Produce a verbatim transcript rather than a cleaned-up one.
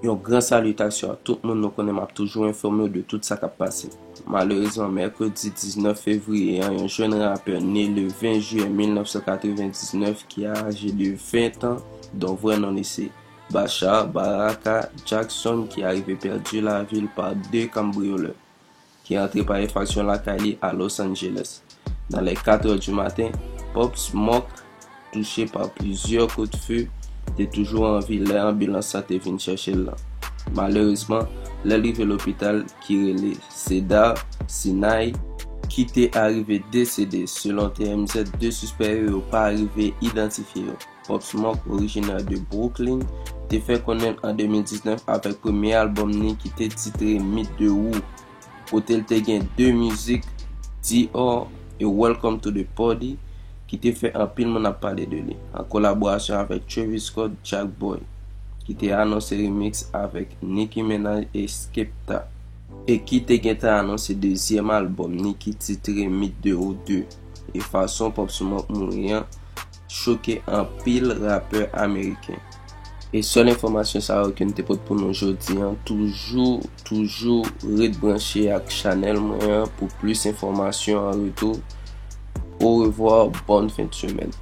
Yon gran salitasyon a tout moun nou konnen, m ap toujou enfòme w de tout sa k ap pase. Malerezman, mèkredi diznèf fevriye an, yon jèn rapè ne le ven jiyè mil nèf san katrevendiznèf ki aje de ven tan, dont vrè non li se Bachar Baraka Jackson, ki arive pèdi lavi l pa de kanbriyolè ki antre pa efraksyon lakay li a Los Angeles. Nan lè kat è di maten, Pop Smoke, touche pa plizyè kout fe, te toujou an vi lè anbilans lan te vin chèche l lan. Malerezman, lè l rive lopital ki rele Cedar Sinai, ki te arive desede. Selon T M Z, de sispè yo pa rive idantifye yo. Pop Smoke, orijinè de Brooklyn, te fè konnen an de mil diznèf avèk premye albòm ni ki te titre Mythe de Ou, kote l te gen de mizik, Dior e Welcome to the Party, ki te fè anpil moun ap pale de li, an kolaborasyon avèk Travis Scott, Jack Boy, ki te anonse remix avèk Nicki Minaj e Skepta, e ki te gentan anonse dezyèm albòm ni ki titre Mythe de Ou de. E fason Pop Smoke mouri an choke anpil rapè ameriken. E sèl enfòmasyon sa yo ke m te pote pou nou jodi an. Toujou, toujou ret branche ak chanèl mwen an pou plis enfòmasyon an retou. Orevwa, bòn fen de semèn.